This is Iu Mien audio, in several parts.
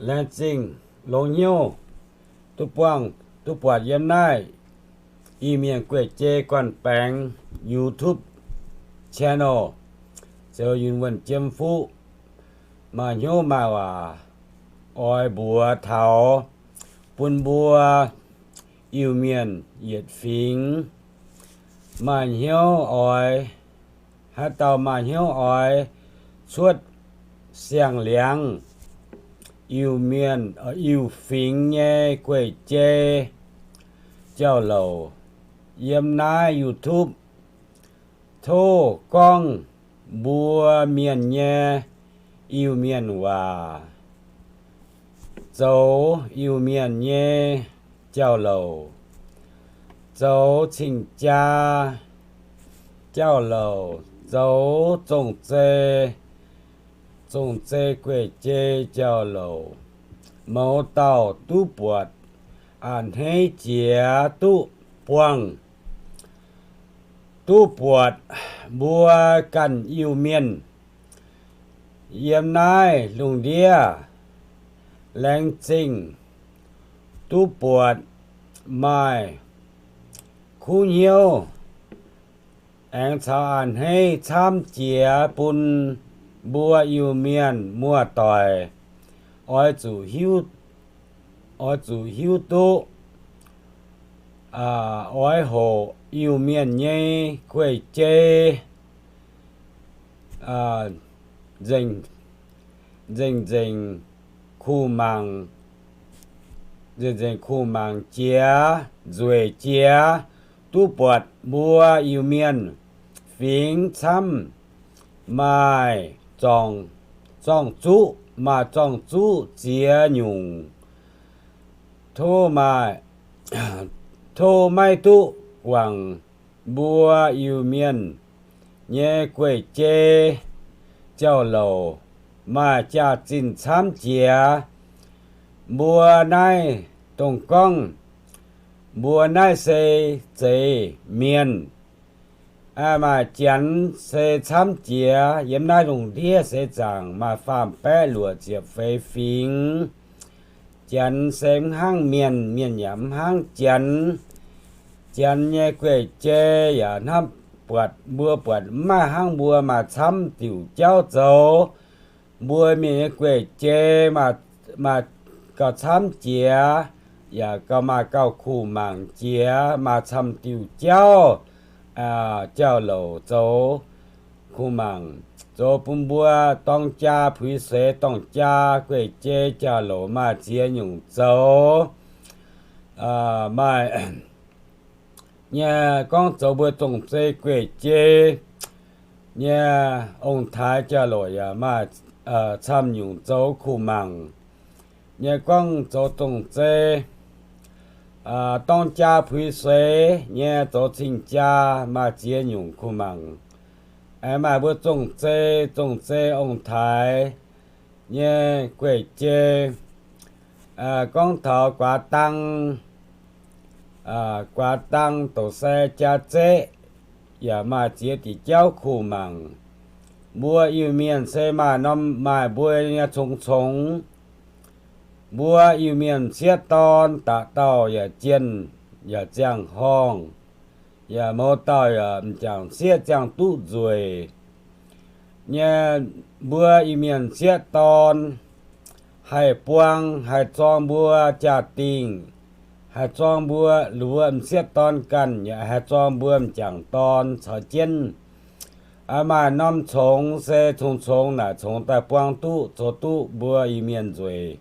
Laengz zingh longx hnyouv duqv buangh, duqv buatc yiem naaiv Iu-Mienh gueic jei gorn-baengx YouTube channel, Zoux Yunh Wuonh Jiem Fuqv. Maaih hnyouv maaih waac oix mbuox taux bun mbuo Iu-Mienh yietc fingx maaih hnyouv oix, haaix dauh maaih hnyouv oix cuotv siang-liangz Iu-Mienh, Iu-fingx nyei gueic jei jauv-louc yiem naaiv YouTube, tov gorngv mbuo Mienh nyei Iu-Mienh waac, zoux Iu-Mienh nyei jauv-louc, zoux cing-jaa jauv-louc, zoux zong-zei, zong-zei gueic jei jauv-louc. Mouz dauh duqv buatc, a'hneiv jiex duqv buangh, duqv buatc mbuo ganh Iu-Mienh yiem naaiv lungh ndiev. Laengz zingh duqv buatc, maaih kuv hnyouv aengx caux a'hneiv camv jiex bun mbuo Iu-Mienh muoz-doic oix zuqc hiuv, oix zuqc hiuv duqv, oix hoqc Iu-Mienh nyei gueic jei nzengc, nzengc, nzengc kuh mangc, nzengc, nzengc kuh mangc jiex, nzueic jiex, duqv buatc mbuo Iu-Mienh fingx camv maaih zorng-zuqv, maaih zorng-zuqv ziex nyungc. Tov maaih, tov maiv duqv guangc mbuo Iu-Mienh nyei gueic jei jauv-louc maaih jaax-zinh camv jiex. Mbuo naaiv dongh gorngv mbuo naaiv se zeiz Mienh. Maaih Janx se camv jiex, yiem naaiv lungh ndiev seix zaangc maaih faam-baeqv luoqc ziepc feix fingx. Janx se mv hnangv Mienh, Mienh yaac mv hnangv Janx. Janx nyei gueic jei yaac hnamv buatc, mbuo buatc mv maaih hnangv mbuo maaih camv diuc jauv zoux. Mbuo Mienh nyei gueic jei maaih gauh camv jiex, yaac gauh maaih gauh kuh mangc jiex, maaih camv diuc jauv, jauv-louc zoux kuh mangc, zoux bun mbuo dorng jaa puix seix, dorng jaa gueic jei jauv-louc maaih ziex nyungc zoux. Maaih nyei gorngv zoux mbuo zong-zei gueic jei nyei ong-taaix jauv-louc yaac maaih camv nyungc zoux kuh mangc. Nyei gorngv zoux zong-zei dorng jaa puix seix nyei zoux cing-jaa maaih ziex nyungc kuh mangc. Aengx maaih mbuo zong-zei, zong-zei ong-taaix nyei gueic jei. Gorngv taux guaax dang, guaax dang doqc sai jaa zeqv yaac maaih ziex diuc jauv kuh mangc. Mbuo Iu-Mienh se maaih norm, maaih mbuo nyei congx-congx. Mbuo Iu-Mienh m'sieqv dorn da'dauh yaac jienh yaac ziangh horngh, yaac mouz dauh yaac m'jangc sieqv ziangh duqv nzueic nyei. Mbuo Iu-Mienh m'sieqv dorn haih buang haih zorng mbuo jaa-dingh, haih zorng mbuo, mbuo m'sieqv dorn ganh yaac haih zorng mbuo m'jangc dorn caux jienv. Maaih norm congx se congx-congx naaic congx daaih buang duqv zoux duqv mbuo Iu-Mienh nzueic,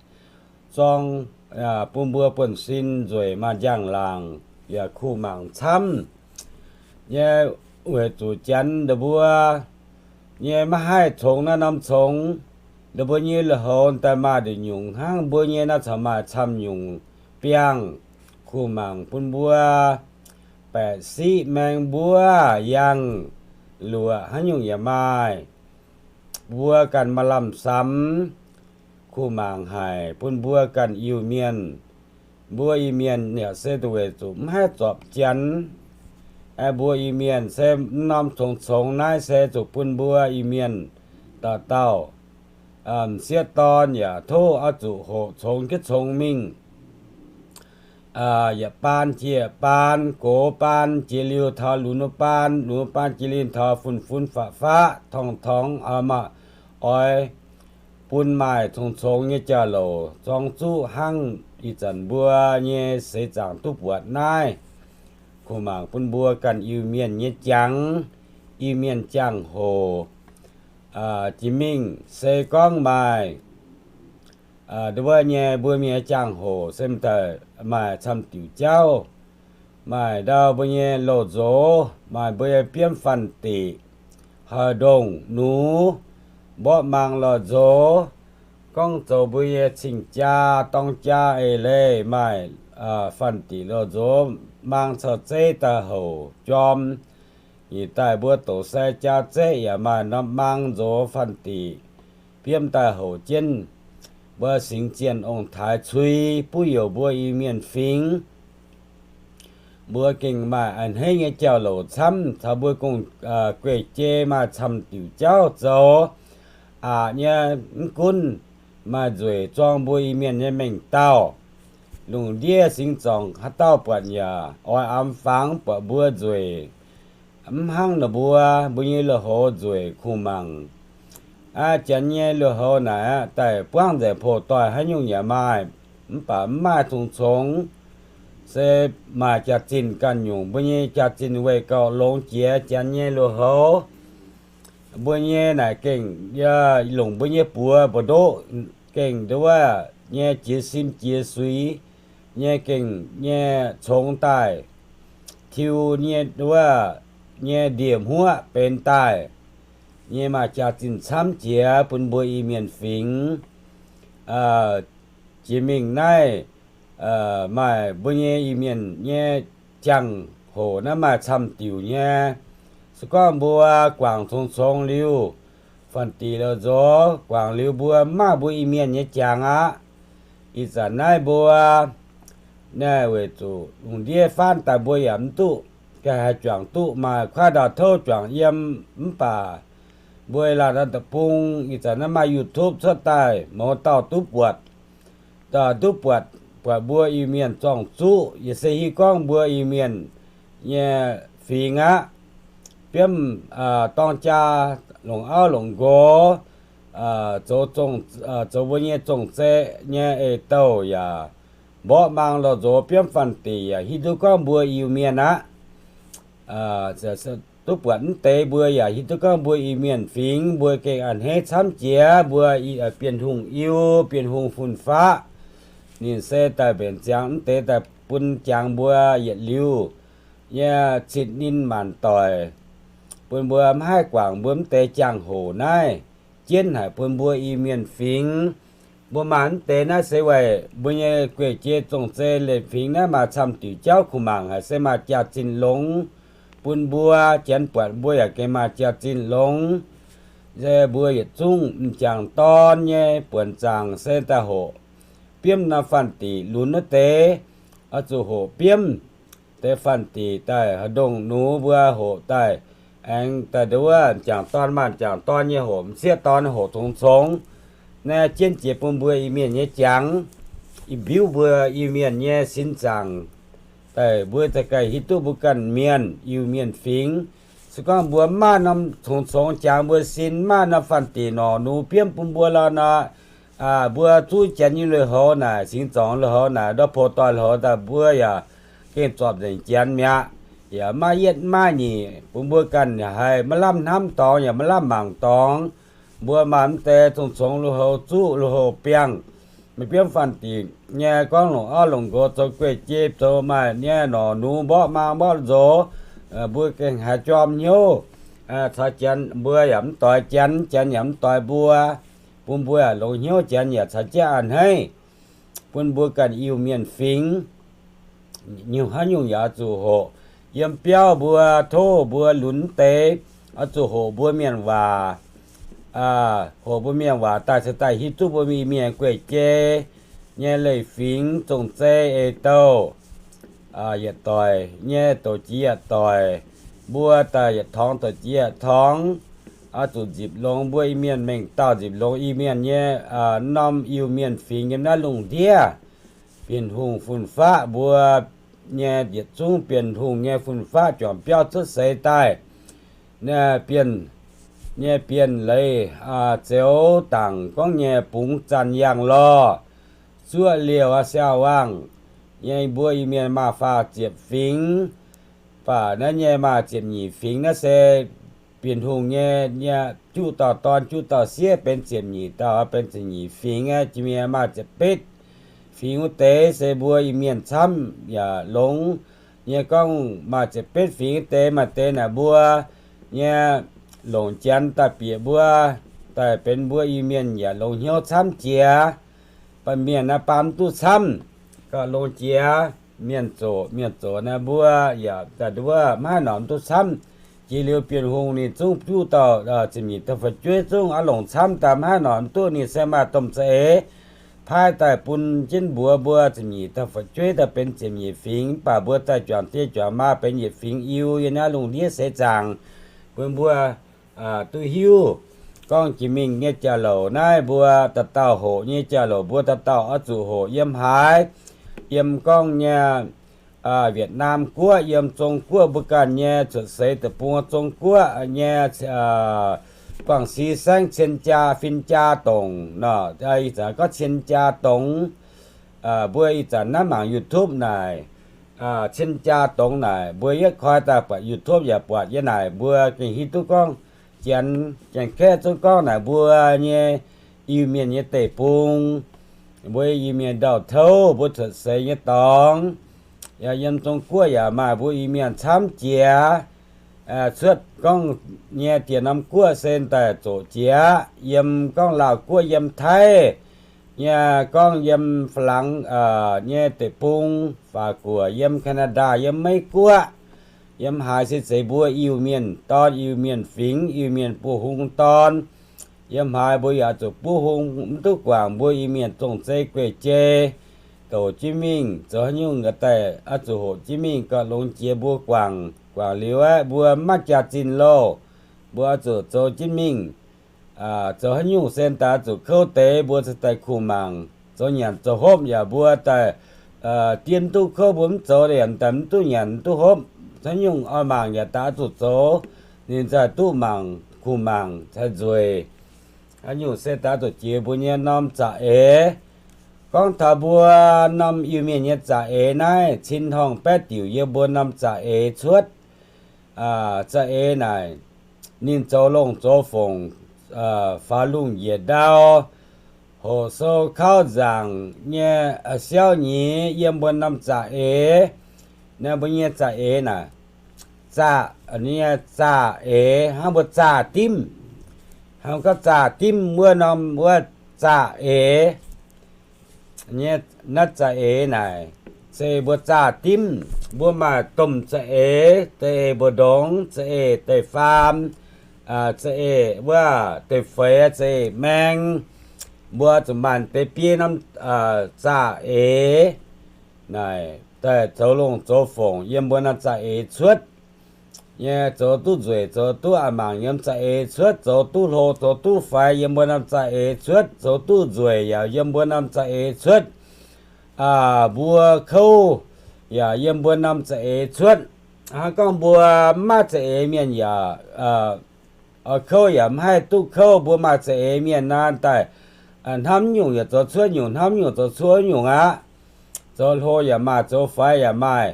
zorng bun mbuo buonv-sin nzueic maaih njang-laangc yaac kuh mangc camv nyei. Weic zuqc Janx nda'mbuo nyei maiv haih congx naaiv norm congx, nda'mbuo nyei lui-houx daaih maaih nduqc nyungc hnangv mbuo nyei naaiv caux maaih camv nyungc biangh kuh mangc bun mbuo. Baeqc siqv maeng mbuov yangh luoqc haaix nyungc yaac maaih. Mbuo ganh maaih lamh samx kuh mangc haic bun mbuo ganh Iu-Mienh. Mbuo Iu-Mienh yaac se weic zuqc maiv haih zorpc Janx. Mbuo Iu-Mienh se mv norm congx-congx naaiv se zuqc bun mbuo Iu-Mienh dauh dauh m'sieqv dorn yaac tov oix zuqc hoqc congx jienv congx mingh. Yietc baan jiex baan, gox baan jiex liuz taux lunx wuov baan, lunx wuov baan jiex liuz taux fun-fun faqv-faqv torngv-torngv, oix bun maaih congx-congx nyei jauv-louc zorng zuqv hnangv ih zanc mbuo nyei seix zaangc duqv buatc naaiv. Kuv mangc bun mbuo ganh Iu-Mienh nyei jangx, Iu-Mienh jangx-hoc, jiex mingh se gorngv maaih, nduov nyei mbuo mienh jangx-hoc se maaih camv diuc jauv, maaih ndau mbuo nyei loz-nzox, maaih mbuo nyei biomv fanh diqc, haaix ndongc nux, mborqv maang loz-nzox, gorngv zoux mbuo nyei cing-jaa dorng jaa eix leiz, maaih fanh diqc loz-nzox maang cau zeiv daaih houc jorm. Nyic daaih mbuo doqc sai jaa zeqv yaac maaih norm maang nzox fanh diqc biomv daaih houc jienv. Mbuo singx zienh ong-taaix cui buv youc mbuo Iu-Mienh fingx, mbuo gengh maaih a'hneiv nyei jauv-louc camv caux mbuo gong-gueiv jei maaih camv diuc jauv zoux aqc nyei. Mv gunv maaih nzueic zorng mbuo Iu-Mienh nyei mengh dauh, lungh ndiev singx zorngc haaix dauh buatc yaac oix amx fangx buatc mbuo nzueic. Mv hnangv nor mbuo, mbuo nyei lui-houx nzueic kuv mangc. Aa, janx nyei lui-houx naaic aqv, daaih buangv nzengc poqc doic haaix nyungc yaac maaih, mv baac mv maaih congx-congx, se maaih jaax-zinh ganh nyungc. Mbuo nyei jaax-zinh weih gauh longx jiex janx nyei lui-houx. Mbuo nyei naaic gengh longc mbuo nyei buoz mbu'ndoqv gengh nduov nyei jiex sim jiex suix nyei gengh nyei congx daaih, tiux nyei nduov nyei ndie-hmuoqv benx daaih nyei maaih jaax-zinh camv jiex bun mbuo Iu-Mienh fingx. Jiex mingh naaiv maaih mbuo nyei Iu-Mienh nyei jangx-hoc naaiv maaih camv diuc nyei. Se gorngv mbuo guangc congx-congx liuz, fanh diqc loz-nzox guangc liuz mbuo mv maaih mbuo Iu-Mienh nyei jangx aqv. Ih zanc naaiv mbuo naaiv weic zuqc lungh ndiev faanv daaih mbuo yaac mv duqv, ga'haaix juangc duqv maaih kuaaiv ndau-touv juangc yiem, mv baac mbuo laanh deic-bung ih zanc naaiv maaih YouTube cuotv daaih, mouz dauh duqv buatc, dauh duqv buatc, buatc mbuo Iu-Mienh zorng-zuqv. Yie se hiuv gorngv mbuo Iu-Mienh nyei fingx aqv, biomv dorng jaa, longc auv longc nqox, zoux mbuo nyei zong-zei nyei eix-douh yaac mborqv maang loz-nzox biomv fanh diqc yaac hiuv duqv gorngv mbuo Iu-Mienh aqv. Duqv buatc mv deix mbuo yaac hiuv duqv gorngv mbuo Iu-Mienh fingx, mbuo gengh a'hneiv camv jiex mbuo Bienh Hungh Iu, Bienh Hungh fun-faqv. Ninh se daaih mbenc ziangx mv deix daaih bun jangx mbuo yietc liuz nyei cin ninh maanc doic, bun mbuo maiv haih guangc mbuo mv deix jangx-hoc naaiv, jienv haic bun mbuo Iu-Mienh fingx. Mbuo maaih mv deix naaiv se weic mbuo nyei gueiv jei zong-zei leiz-fingx naaiv maaih camv diuc jauv kuv mangc haic, se maaih jaax-zinh longx bun mbuo. Janx buatc mbuo yaac gengh maaih jaax-zinh longx. Se mbuo yietc zungv m'jangc dorn nyei buonc zaangc se daaih hoqc biomv norm fanh diqc lunx wuov deix, oix zuqc hoqc biomv deix fanh diqc daaih. Haaix ndongh nux mbuo hoqc daaih, aengx daaih nduov m'jangc dorn maaih m'jangc dorn nyei hoqc, m'sieqv dorn hoqc congx-congx. Naaiv jienv jiex bun mbuo Iu-Mienh nyei jangx, i mbiuv mbuo Iu-Mienh nyei sin zaangc daaih, mbuo za'gengh hiuv duqv mbuo ganh mienh Iu-Mienh fingx. Se gorngv mbuo mv maaih norm congx-congx jangx mbuo sin, mv maaih norm fanh diqc norqc nux biomv bun mbuo lorqc nor, mbuo zuov janx nyei lui-houx naaic, singx zorngc lui-houx naaic, ndortv poqc doic lui-houx daaih, mbuo yaac gengh zorpc nzengc janx mi'aqv. Yaac maiv yietv maiv nyic bun mbuo ganh yaac haih maiv lamh hnamv dorngx, yaac maiv lamh mangc dorngx. Mbuo maaih mv deix congx-congx lui-houx zuqv, lui-houx biangh, maaih biomv fanh diqc nyei, gorngv longc auv longc nqox, zoux gueiv jei, zoux maaih nyei norqc nux, mborqv maang mborqv nzox, mbuo gengh haiz jorm hnyouv caux janx. Mbuo yaac mv doix janx, janx yaac mv doix mbuo, bun mbuo yaac longx hnyouv, janx yaac caux jienv a'hneiv. Bun mbuo ganh Iu-Mienh fingx, nyungc haaix nyungc yaac oix zuqc hoqc. Yiem biauv mbuo, tov mbuo lunx deix, oix zuqc hoqc mbuo mienh waac. Hoqc mbuo mienh waac daaih se daaih hiuv duqv mbuo Iu-Mienh gueiv jei nyei leiz-fingx, zong-zei, eix-douh, yietc doic nyei douc jiex yietc doic, mbuo daaih yietc torngx douc jiex yietc torngx. oix zuqc nzipc longx mbuo Iu-Mienh, mengh dauh nzipc longx Iu-Mienh nyei norm Iu-Mienh fingx yiem naaiv lungh ndiev. Bienh Hungh fun-faqv mbuo nyei yietc zungv Bienh Hungh nyei fun-faqv juangc biauv cuotv seix daaih, Bienh, nyei Bienh Leiz Zeux dangc gorngv nyei bungx zanc yangh lorh, zuoqv liouh siau-waangh nyei mbuo Iu-Mienh maaih faah ziepc fingx. Baac naaiv nyei maaih ziepc nyeic fingx naaiv se Bienh Hungh nyei, nyei juqv dauh dorn juqv dauh sieqv benx ziepc nyeic dauh, benx ziepc nyeic fingx. Jiex mienh maaih ziepc betv fingx wuov deix se mbuo Iu-Mienh camv yaac longx nyei. Gorngv maaih ziepc betv fingx wuov deix, maaih deix naaic mbuo nyei longc Janx daaih bieqc mbuo, daaih benx mbuo Iu-Mienh yaac longx hnyouv camv jiex. Baac mienh naaiv baamz duqv camv, gauh longx jiex. Mienh zoqc, mienh zoqc naaiv mbuo yaac daaih nduov maiv norm duqv camv. Jiex liuz Bienh Hungh ninh zungv juqv dauh ziepc nyeic dauh fu'jueiv zungv aqv longc camv daaih maiv norm duqv, ninh se maaih domh za'eix paaiv daaih bun jienv mbuox mbuo ziepc nyeic dauh fu'jueiv daaih benx ziepc nyeic fingx. Mv baac mbuo daaih juangc die juangc maa benx yietc fingx Iu yiem naaiv lungh ndiev seix zaangc, bun mbuo duqv hiuv gorngv jiex mingh nyei jauv-louc naaiv mbuo dauh dauh hoqc nyei jauv-louc mbuo dauh dauh oix zuqc hoqc yiem haaix, yiem gorngv nyei Việt Nam guoqv, yiem Zong Guoqv mbuo ganh nyei cuotv seix deic-bung Zong Guoqv nyei Guangv Si saengv cien jaa fin jaa dongc nor, ih zanc gorngv cien jaa dongc. Mbuo ih zanc naaiv mangc YouTube naaic, cien jaa dongc naaic mbuo yietv koi daaih buatc YouTube yaac buatc yie naaic mbuo gengh hiuv duqv gorngv Janx, Janx-Kaeqv zungv gorngv naaic mbuo nyei Iu-Mienh nyei deic-bung, mbuo Iu-Mienh ndau-touv mbuo cuotv seix nyei dorngx. Yaac yiem Zong Guoqv yaac maaih mbuo Iu-Mienh camv jiex. Cuotv gorngv nyei diex norm guoqv se daaih zoqc jiex, yiem gorngv Laauh Guoqv, yiem Taiv, nyei gorngv yiem Faa^lang nyei deic-bung, Faax Guoqv, yiem Canada, yiem Meiv Guoqv, yiem haaix se zeiz mbuo Iu-Mienh dorn, Iu-Mienh fingx, Iu-Mienh buov hung dorn. Yiem haaix mbuo yaac zuqc buov hung, mv duqv guangc mbuo Iu-Mienh zong-zei guei-jei, douc jienv mingh zoux haaix nyungc daaih oix zuqc hoqc jienv mingh gauh longx jiex mbuo guangc. Guangc liuz aeqv, mbuo maiv jaax-zinh loh, mbuo oix zuqc zoux jienv mingh. Zoux haaix nyungc se daaih oix zuqc kouv deix, mbuo se daaih kuh mangc. Zoux nyanc zoux hopv yaac mbuo daaih dien mv duqv kouv, mbuo mv zoux yaac daaih mv duqv nyanc mv duqv hopv. Haaix nyungc oix mangc yaac daaih oix zuqc zoux, ninh zaih duqv mangc, kuh mangc caux nzueic. Haaix nyungc se daaih zuqc jiex mbuo nyei norm za'eix. Gorngv taux mbuo norm Iu-Mienh nyei za'eix naaiv, cin-horngh baeqv diuc yiem mbuo norm za'eix cuotv. Za'eix naaic, ninh zoux longh zoux fongc, faaux lungh njiec ndau, hoqc sou kauv nzaangc nyei siauv nyeiz yiem mbuo norm za'eix. Naaiv mbuo nyei za'eix naaic, zaqc, nyei za'eix hnangv mbuo zaah dimv, hnangv gorngv zaah dimv wuov norm wuov za'eix. Nyei naaiv za'eix naaic, se mbuo zaah dimv, mbuo maaih domh za'eix, za'eix mbu'ndongx, za'eix deic-faam, za'eix wuov deic-feix, za'eix maeng. Mbuo zuqc maaih deix biei norm za'eix naaic daaih zoux longh zoux fongc yiem mbuo norm za'eix cuotv. Nyei zoux duqv nzueic, zoux duqv a'mangc yiem za'eix cuotv, zoux duqv hlo, zoux duqv faix yiem mbuo norm za'eix cuotv, zoux duqv nzueic yaac yiem mbuo norm za'eix cuotv. Mbuo kouv yaac yiem mbuo norm za'eix cuotv. Hnangv gorngv mbuo mv maaih za'eix mienh yaac oix kouv yaac mv haih duqv kouv. Mbuo maaih za'eix mienh naaiv daaih hnamv nyungc yaac zoux cuotv nyungc, hnamv nyungc zoux cuotv nyungc aqv. Zoux hlo yaac maaih, zoux faix yaac maaih,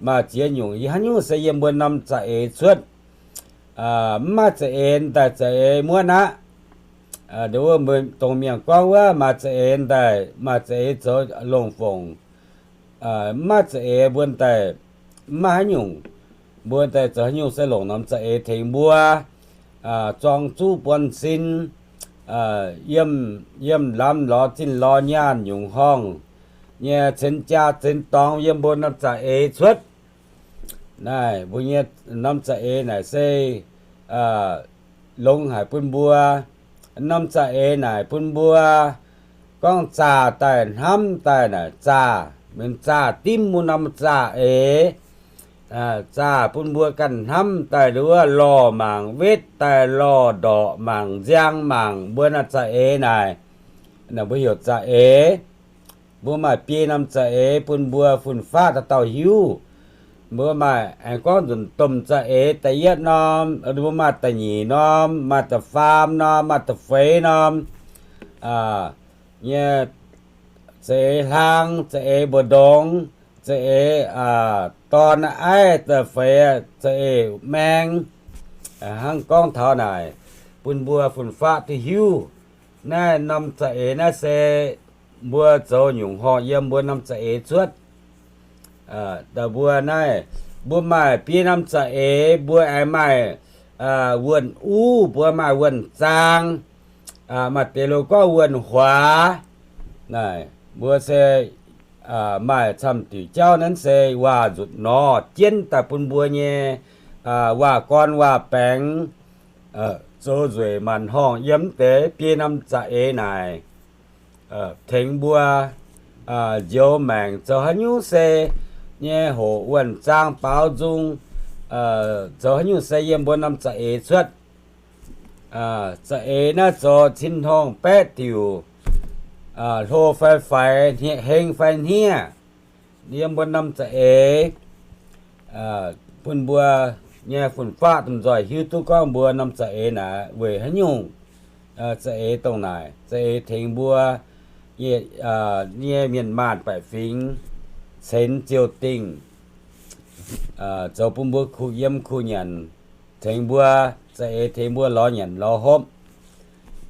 maaih ziex nyungc. Haaix nyungc se yiem mbuo norm za'eix cuotv. Mv maaih za'eix daaih za'eix muonv aqv. Wuov dongh mienh gorngv wuov, maaih za'eix daaih maaih za'eix zoux longx fongc. Mv maaih za'eix mbuo daaih mv maaih haaix nyungc. Mbuo daaih zoux haaix nyungc se longc norm za'eix tengx mbuo zorng zuqv buonv-sin, yiem, yiem lamz lorz zinh lorz nyaanh nyungc horngh nyei cen jaa cen dorngx yiem mbuo norm za'eix cuotv. Naaiv mbuo nyei norm za'eix naaic se longx haic bun mbuo. Norm za'eix naaic bun mbuo gorngv zaah daaih hnamv daaih naaic zaah, mienh zaah dimv mbuo norm za'eix. zaah bun mbuo ganh hnamv daaih nduov lorh mangc, wetv daaih lorh ndorqc mangc, nziang mangc mbuo naaiv za'eix naaic. Mbuo heuc za'eix. Mbuo maaih biei norm za'eix bun mbuo fun-faqv dauh dauh hiuv. Mbuo maaih aengx gorngv nzunc domh za'eix da'yietv norm, mbuo maaih da'nyeic norm, maaih da'faam norm, maaih da'feix norm nyei za'eix hlang, za'eix mbu'ndongx, za'eix dorn aiv, da'feix za'eix maeng. Hnangv gorngv taux naaic bun mbuo fun-faqv duqv hiuv. Naaiv norm za'eix naaiv se mbuo zoux nyungc horh yiem mbuo norm za'eix cuotv. Mbuo naaiv, mbuo maaih biei norm za'eix, mbuo aengx maaih wuonh uv, mbuo maaih wuonh zaang, maaih deix loz gorngv wuonh huaax. Naaiv mbuo se maaih camv diuc jauv naaiv se waac nzutc nor jienv daaih bun mbuo nyei waac-gorn waac-baengx zoux nzueic maanc horngh yiem deix biei norm za'eix naaic. Tengx mbuo njoux maengc zoux haaix nyungc se nyei hoqc wuonh zaang baaux nzung, zoux haaix nyungc se yiem mbuo norm za'eix cuotv. Za'eix naaiv zoux cin-hngongh baeqv diuc, hlo fai faix, heng fai hniev, yiem mbuo norm za'eix bun mbuo nyei fun-faqv domh nzoih hiuv duqv gorngv mbuo norm za'eix naaic weic haaix nyungc. Za'eix dongh naaic, za'eix tengx mbuo nyei mienh maanh baeqc fingx ceix ziouh dingh, zoux bun mbuo kuh yiem kuh nyanc, tengx mbuo, za'eix tengx mbuo lorz nyanc lorz hopv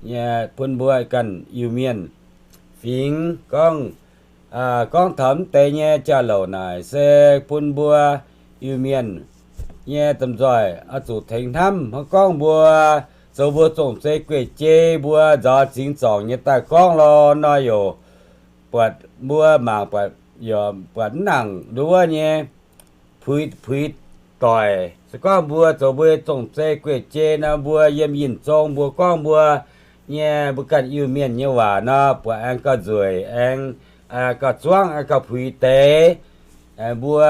nyei, bun mbuo ganh Iu-Mienh fingx gorngv, gorngv taux mv deix nyei jauv-louc naaic se bun mbuo Iu-Mienh nyei domh nzoih oix zuqc tengx hnamv. Hnangv gorngv mbuo zoux mbuo zong-zei gueiv-jei, mbuo nzaaux zingx zorngc nyei daaih gorngv lorh nor, youc buatc mbuo mangc buatc, youc buatc mv nangc nduov nyei puix puix doic. Se gorngv mbuo zoux mbuo zong-zei gueiv-jei nor, mbuo yiem yinh zong mbuo gorngv mbuo nyei, mbuo ganh Iu-Mienh nyei waac nor, buatc aengx gauh nzueic, aengx gauh zuangv, aengx gauh puix deix. Mbuo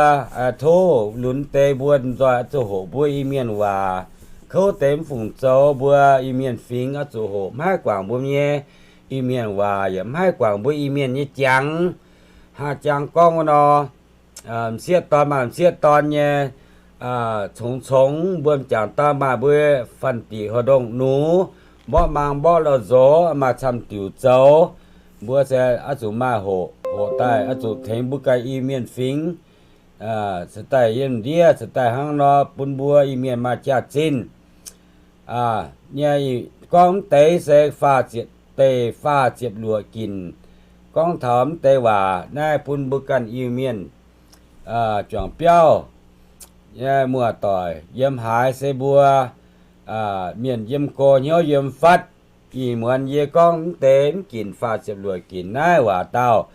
tov lunx deix mbuo nzoih oix zuqc hoqc mbuo Iu-Mienh waac. Kouv deix mv fungc zoux, mbuo Iu-Mienh fingx oix zuqc hoqc, maiv haih guangc mbuo nyei Iu-Mienh waac, yaac maiv haih guangc mbuo Iu-Mienh nyei jangx. Hnangv jangx gorngv wuov nor, m'sieqv dorn maaih m'sieqv dorn nyei congx congx, mbuo m'jangc dorn maaih mbuo fanh diqc hoc ndongc nux, mborqv maang mborqv lorh nzox, maaih camv diuc zoux. Mbuo se oix zuqc maaih hoqc, hoqc daaih oix zuqc tengx mbuo ganh Iu-Mienh fingx, se daaih yiem ndiev, se daaih hnangv nor bun mbuo Iu-Mienh maaih jaax-zinh. Nyei gorngv mv deix se faah ziepc deix, faah ziepc luoqc ginc, gorngv taux mv deix waac naaiv bun mbuo ganh Iu-Mienh juangc biauv nyei muoz-doic yiem haaix se mbuo mienh yiem go hnyouv yiem fatv. Ih muonz yie gorngv mv deix mv ginc faah ziepc luoqc ginc naaiv waac dauh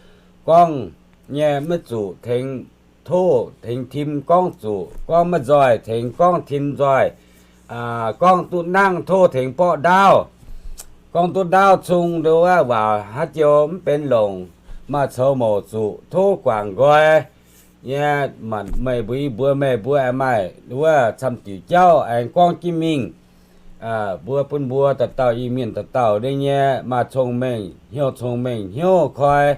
gorngv nyei maiv zuqc tengx, tov tengx tim gorngv zuqc, gorngv maiv nzoih tengx gorngv tim nzoih. Gorngv duqv nangv tov tengx borqv ndaauv. Gorngv duqv ndaauv cung nduov waac haaix joux mv benx longc, maaih coux mouc zuqc tov guangc nqoi. Nyei, meih mbuo, yie mbuo, meih mbuo aengx maaih wuov camv diuc jauv aengx gorngv jienv mingh. Mbuo bun mbuo dauh dauh Iu-Mienh dauh dauh ninh nyei maaih cong-mengh hnyouv, cong-mengh hnyouv koi,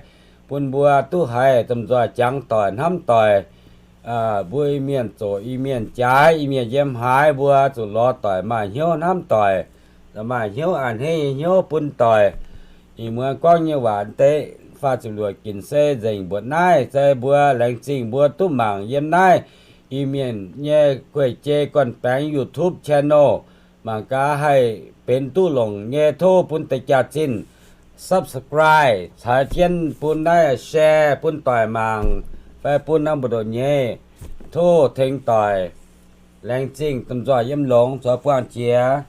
bun mbuo duqv haiz domh nzoih jangx doic hnamv doic. Mbuo Iu-Mienh zoqc Iu-Mienh jaaix, Iu-Mienh yiem haaix mbuo zuqc lorz doic maaih hnyouv hnamv doic, maaih hnyouv a'hneiv nyei hnyouv bun doic. Ih muonz gorngv nyei waac deix faah ziepc luoqc ginc se nzengc mbuoqc naaiv. Se mbuo laengz zingh mbuo duqv mangc yiem naaiv Iu-Mienh nyei guei-jei gorn-baengx YouTube channel. Mangc gaax haih benx duqv longc nyei tov bun deix jaax-zinh subscribe caux jienv bun naaiv share bun doic mangc fai bun norm mbu'ndongx nyei. Tov tengx doic. Laengz zingh domh nzoih yiem longx caux buangh jiex.